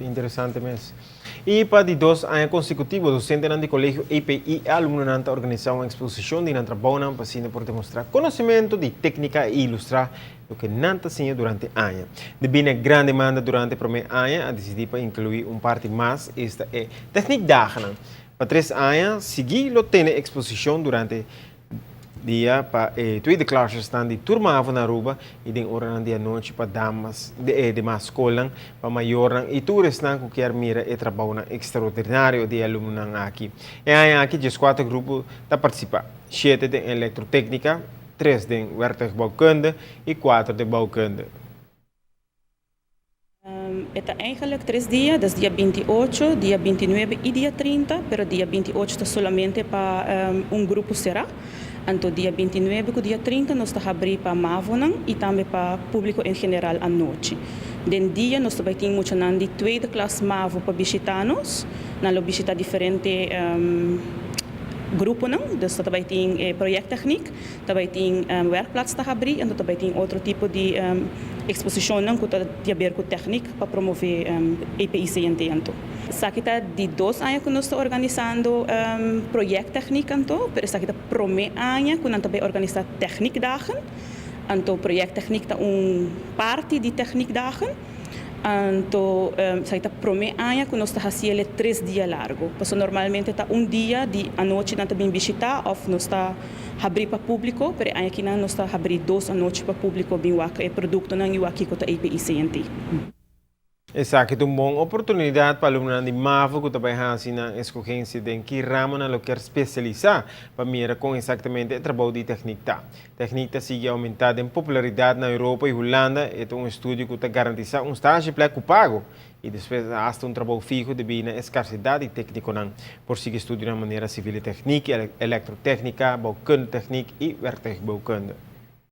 Interesante mes. Y pa di dos aña consecutivo, docentenan di Colegio EPI y alumnonan ta organisa un exposicion di nan trabounan pa asina por demostra conocimento di tecnica y ilustra loke nan ta siña durante aña. Debí na gran demanda durante prome aña, a dicidi pa inclui un parti mas, esta e techniekdagennan. Pa tres aña sigui lo tene exposicion durante dia pa e tweede klassersnan di tur mavo na Aruba y den oranan di anochi pa damas di e demas scolnan, pa mayornan y tur esnan cu kier mira e trabounan extraordinario di e alumnonan aki. E aña aki dieskuater grupo ta participa, shete den electrotecnica, tres den werktuigbouwkunde y kuater den bouwkunde. E ta eigenlijk tres dia, dus dia 28, dia 29 y dia 30, pero dia 28 ta solamente pa un grupo sera. Anto dia 29 cu dia 30 nos ta habri pa mavonan y tambe pa publico en general anochi. Den dia nos ta bay tin muchanan di tweede klas mavo pa bishita nos. Nan lo bishita diferente gruponan, dus ta bay tin e projecttechniek, ta bay tin werkplaats ta habri, anto ta bay tin otro tipo di exposicionnan cu ta di haber cu techniek pa promove EPI-CNT anto. Esaki ta di dos aña cu nos ta organisando projecttechniek anto, pero esaki ta prome aña cu nan ta bay organisa techniekdagen. Anto projecttechniek ta un parti di techniekdagen. Anto esaki ta prome aña cu nos ta haciele tres dia largo. Pasobra normalmente ta un dia di anochi nan ta bin bishita of nos ta habri pa publico, pero e aña akinan nos ta habri dos anochi pa publico bin wak e productonan y wak kico ta EPI-CNT. Esaki ta un bon oportunidad pa alumnonan di mavo cu ta bay haci nan escogencia den ki ramo nan lo kier specialisa pa mira con exactamente e trabou di techniek ta. Techniek ta sigui aumenta den popularidad na Europa y Hulanda. E ta un estudio cu ta garantisa un stageplek cu pago y despues hasta un trabou fiho debi na e scarsedad di tecniconan. Por sigui estudionan manera civile techniek, electrotecnica, bouwkunde techniek y werktuigbouwkunde.